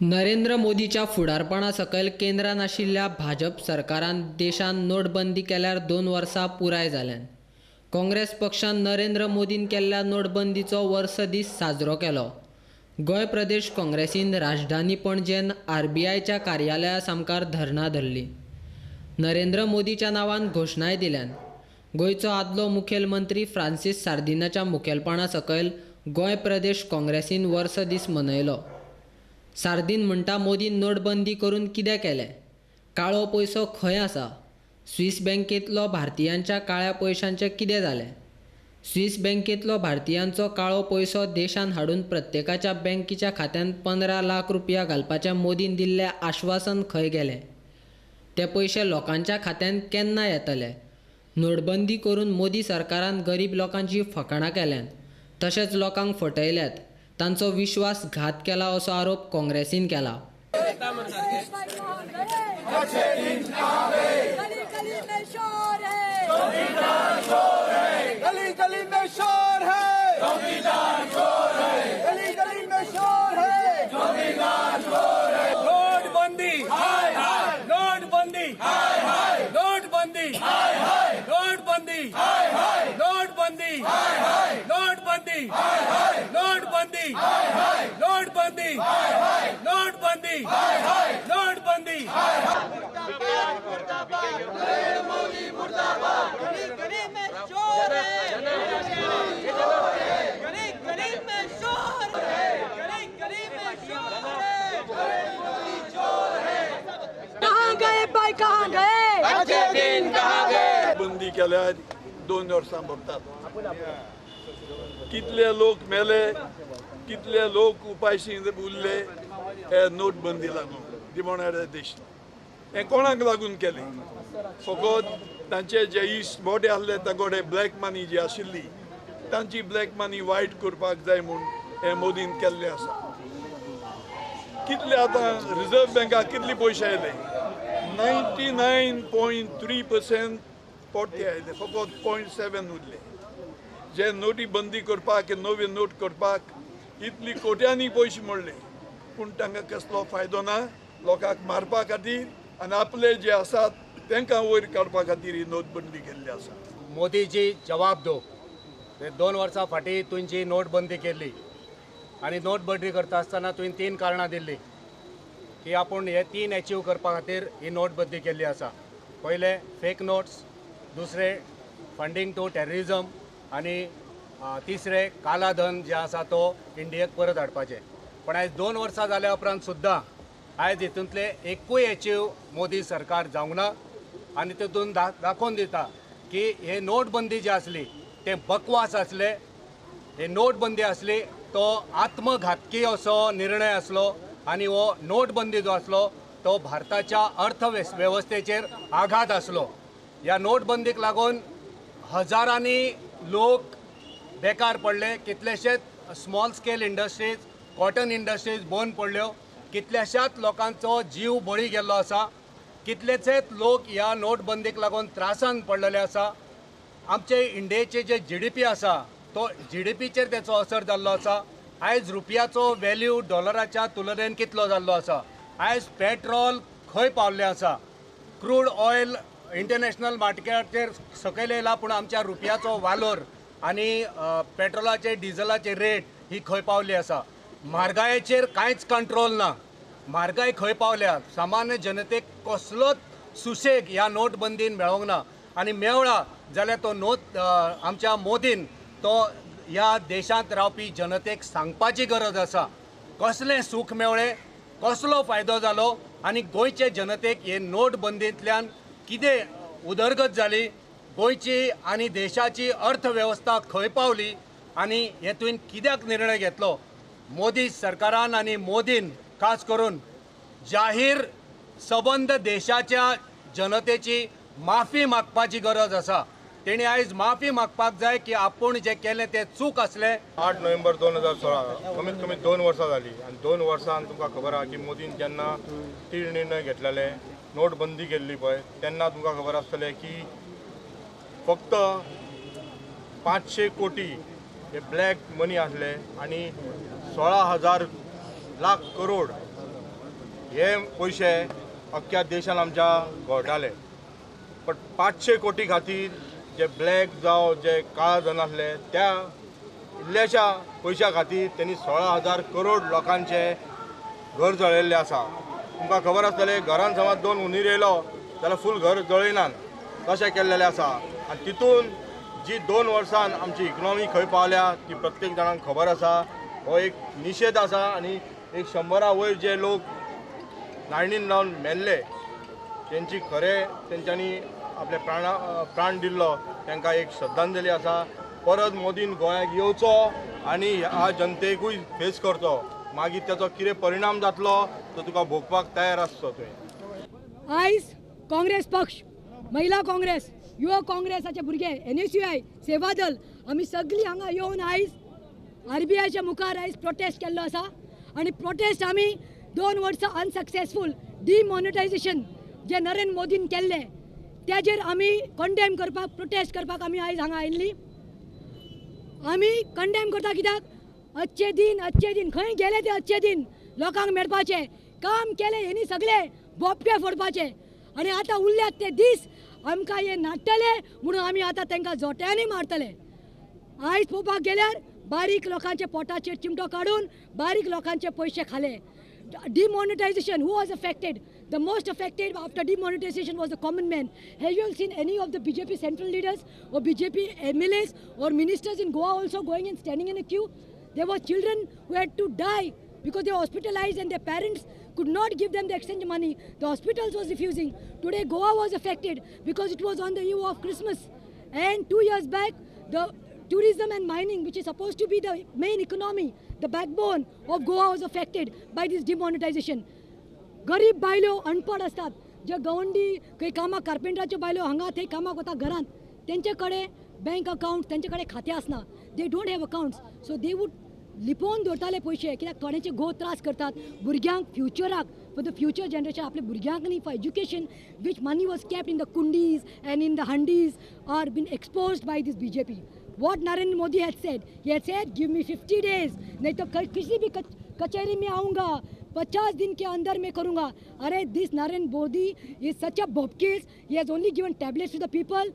नरेंद्र मोदीच्या फुडारपणा सकयल केंद्रान आशिल्ल्या भाजप सरकारान देशान नोटबंदी केल्यार 2 वर्सां पुराय जाल्यान. काँग्रेस पक्षान नरेंद्र मोदीन केल्ल्या नोटबंदीचो वर्सदीस साजरो केलो. गोंय प्रदेश काँग्रेसीन राजधानी पणजेन आरबीआयच्या कार्यालया सामकार धरणां धरली. नरेंद्र मोदीच्या नांवान घोशणाय दिल्यान. गोंयचो आदलो मुखेलमंत्री फ्रांसीस सार्दिनाच्या मुखेलपणा सकयल गोंय प्रदेश काँग्रेसीन वर्सदीस मनयलो. सार्दीन म्हणटा, मोदीन नोटबंदी करून कितें केलें? काळो पयसो खंय आसा? स्विस बँकेंतलो भारतीयांच्या काळ्या पयशांचें कितें जालें? स्विस बँकेंतलो भारतीयांचो काळो पयसो देशांत हाडून प्रत्येकाच्या बँकीच्या खात्यांत 15 लाख रुपया घालपाचें मोदीन दिल्लें आश्वासन खंय गेलें? ते पयशे लोकांच्या खात्यांत केन्ना येतले? नोटबंदी करून मोदी सरकारान गरीब लोकांची फकाणां केल्यात, तशेंच लोकांक फटयल्यात, तांचो विश्वासघात केला असो आरोप काँग्रेसीन केला. नोटबंदी नोटबंदी मोदी मुर्दाबाद। गली गली में शोर है, गली गली में शोर है, गली गली में शोर है, मोदी चोर है। कहाँ गए भाई, कहाँ गए? अच्छे दिन कहाँ गए? बंदी केल्यार 2 वर्सां भरतात. कितले लोक मेले, कितले लोक उपाशी उरले हे नोटबंदी लागून डिमॉनेटायझेशन हें कोणाक लागून केलें? फकत तांचे जे इश्ट मोठे आसले तांचे ब्लॅक मनी जी आशिल्ली तांची ब्लॅक मनी वायट करपाक जाय म्हूण हें मोदीन केल्लें आसा. कितले आतां रिजर्व बँकाक कितले पयशे आयले? 99.3% पोटे आयले, फकत 0.7 उरले. जे नोटी बंदी करपाक, नवी नोट करपाक इतली कोट्यांनी पयशे मोडले, पूण तांकां कसलो फायदो ना. लोकांक मारपा खातीर आनी आपले जे आसात तांकां वयर काडपा खातीर ही नोटबंदी केल्ली आसा. मोदीजी जवाब दो. 2 वर्सां फाटीं तुमची नोटबंदी केल्ली आनी नोटबंदी करता आसतना तुवें 3 कारणां दिल्ली की आपूण हे 3 एचीव करपा खातीर ही नोटबंदी केल्ली आसा. पयलें फेक नोट्स, दुसरें फंडींग टू टेररिजम आनी तिसरें कालाधन जें आसा तो इंडियेक परत हाडपाचें. पण आयज 2 वर्सां जाल्या उपरांत सुद्दां आयज हितूंतले एकूय एचीव मोदी सरकार जावंक ना आनी तितून दाखोवन दिता की हे नोटबंदी जी आसली तें बकवास आसलें. हे नोटबंदी आसली तो आत्मघातकी असो निर्णय आसलो आनी हो नोटबंदी जो आसलो तो भारताच्या अर्थवेवस्थेचेर आघात आसलो. ह्या नोटबंदीक लागून हजारांनी लोक बेकार पडले, कितलेशेच small scale industries, cotton industries बंद पडल्यो, कितल्याशाच लोकांचो जीव बळी गेल्लो आसा, कितलेशेच लोक ह्या नोटबंदीक लागून त्रासान पडलेले आसा. आमचे इंडियेचे जे जीडीपी आसा तो जीडीपीचेर तेचो असर जाल्लो आसा. आयज रुपयाचो वेल्यू डॉलराच्या तुलनेन कितलो जाल्लो आसा, आयज पेट्रोल खंय पावल्लें आसा, क्रूड ऑयल इंटरनॅशनल मार्केटाचेर सकयल येयला, पूण आमच्या रुपयाचो वालोर आनी पेट्रोलाचे डिझलाचे रेट ही खंय पावली आसा. म्हारगायेचेर कांयच कंट्रोल ना, म्हारगाय खंय पावल्या, सामान्य जनतेक कसलोच सुशेग ह्या नोटबंदीन मेळोंक ना आनी मेवळा जाल्यार तो नोट आमच्या मोदीन तो ह्या देशांत रावपी जनतेक सांगपाची गरज आसा कसलें सूख मेवळें, कसलो फायदो जालो आनी गोंयचे जनतेक हे नोटबंदींतल्यान कितें उदरगत जाली, गोंयची आनी देशाची अर्थवेवस्था खंय पावली आनी हे तुवें कित्याक निर्णय घेतलो. मोदी सरकारान आनी मोदीन खास करून जाहीर सबंद देशाच्या जनतेची माफी मागपाची गरज आसा. तेणी आयज माफी मागपाक जाय की आपूण जें केलें तें चूक आसलें. 8 नोव्हेंबर 2016 कमीत कमी 2 वर्सां जाली आनी 2 वर्सां तुमकां खबर आहा की मोदीन जेन्ना 3 निर्णय घेतलेले, नोटबंदी केल्ली पळय, तेन्ना तुमकां खबर आसतलें की फक्त 500 कोटी हे ब्लॅक मनी आसले आनी 16,000 लाख करोड हे पयशे अख्ख्या देशान आमच्या घोळटाले. पण 500 कोटी खातीर जे ब्लॅक जावं जे काळा जन आसले त्या इल्ल्याशा पयशा खातीर तेणी 16,000 करोड लोकांचे घर जळयल्लें आसा. तुमकां खबर आसतलें घरान समज 2 हुंदीर येयलो जाल्यार फूल घर जळयनात तशें केल्लेलें आसा. आनी तितून जी 2 वर्सान आमची इकॉनॉमी खंय पावल्या ती प्रत्येक जाणांक खबर आसा. हो एक निशेध आसा आनी एक 100 वयर जे लोक लायणीन लावन मेल्ले तेंची खरें तेंच्यांनी आपले प्राण दिल्लो तांकां एक श्रद्धांजली आसा. परत मोदीन गोंयाक येवचो आनी ह्या जनतेकूय फेस करचो, मागीर तेचो कितें परिणाम जातलो तो तुका भोगपाक तयार आसचो तुवें. आयज काँग्रेस पक्ष, महिला काँग्रेस, युवा काँग्रेसाचे भुरगे, NSUI, Sevadal आमी सगळीं हांगा येवन आयज RBIच्या मुखार आयज प्रोटेस्ट केल्लो आसा. आनी प्रोटेस्ट आमी 2 वर्सां अनसक्सेसफूल डिमॉनिटायजेशन जे नरेंद्र मोदीन केल्लें त्याचेर आमी कंडेम करपाक, प्रोटेस्ट करपाक आमी आयज हांगा आयिल्ली. आमी कंडेम करता कित्याक अच्छे दिन, अच्छे दिन खंय गेले ते अच्छे दिन लोकांक मेळपाचे काम केलें हेणी सगळे बोपटे फोडपाचे आनी आतां उरल्यात ते दीस आमकां हे नाडटले म्हणून आमी आतां तांकां जोट्यांनी मारतले. आयज पळोवपाक गेल्यार बारीक लोकांचे पोटाचेर चिमटो काडून बारीक लोकांचे पयशे खाले. Demonetization, who was affected? The most affected after demonetization was the common man. Have you all seen any of the BJP central leaders or BJP MLAs or ministers in Goa also going and standing in a queue? There were children who had to die because they were hospitalized and their parents could not give them the exchange money. The hospitals was refusing. Today Goa was affected because it was on the eve of Christmas. And 2 years back, the tourism and mining, which is supposed to be the main economy, the backbone of Goa, was affected by this demonetization. गरीब बायलो अनपड असतात, जे गवंडी खंय कामाक कार्पेंटराच्यो बायलो हांगा थंय कामाक वता घरांत, तेंचे कडेन बँक अकावंट, तेंचे कडेन खातें आसना. They don't have accounts, so they would लिपोवन दवरताले पयशे कित्याक थोड्यांचे घोव त्रास करतात भुरग्यांक फ्युचराक, फॉर the future generation आपल्या भुरग्यांक न्ही, for education which money was kept in the kundis and in the hundis are been exposed by this BJP. What Narendra Modi had said, he had said, give me 50 days, नहीं तो किसी भी कचहरी में आऊँगा, 50 दिन के अंदर मैं करूँगा. अरे this Narendra Modi is such a bobcase, he has only given tablets to the people.